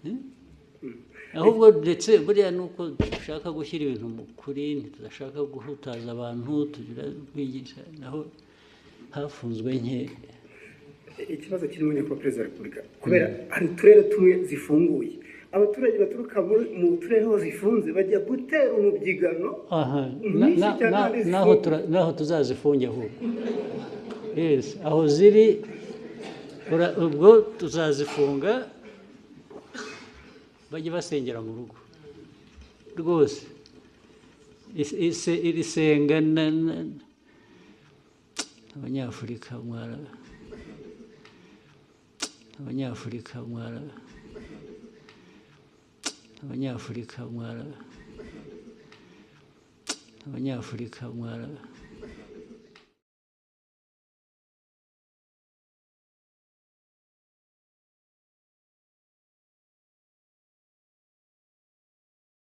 Eh? Ahubwo ndetse buriya ni uko dushaka gushyira ibintu mu kuri, ntitudashaka guhutaza abantu, tugira kwigisha. Naho hafunzwe nke. Ikibazo kirimo, nyakubahwa Perezida wa Repubulika, kubera hari uturere tumwe zifunguye, abaturage baturuka mu turere aho zifunze bajya gutera umubyigano mwinshi cyane ahandi naho zifunguye. Naho tuzazifunge ahubwo. Yes, aho ziri ubwo tuzazifunga, bajye basengera mu rugo rwose. Iri senga Abanyafurika mwara, Abanyafurika mwara, Abanyafurika mwara, Abanyafurika mwara.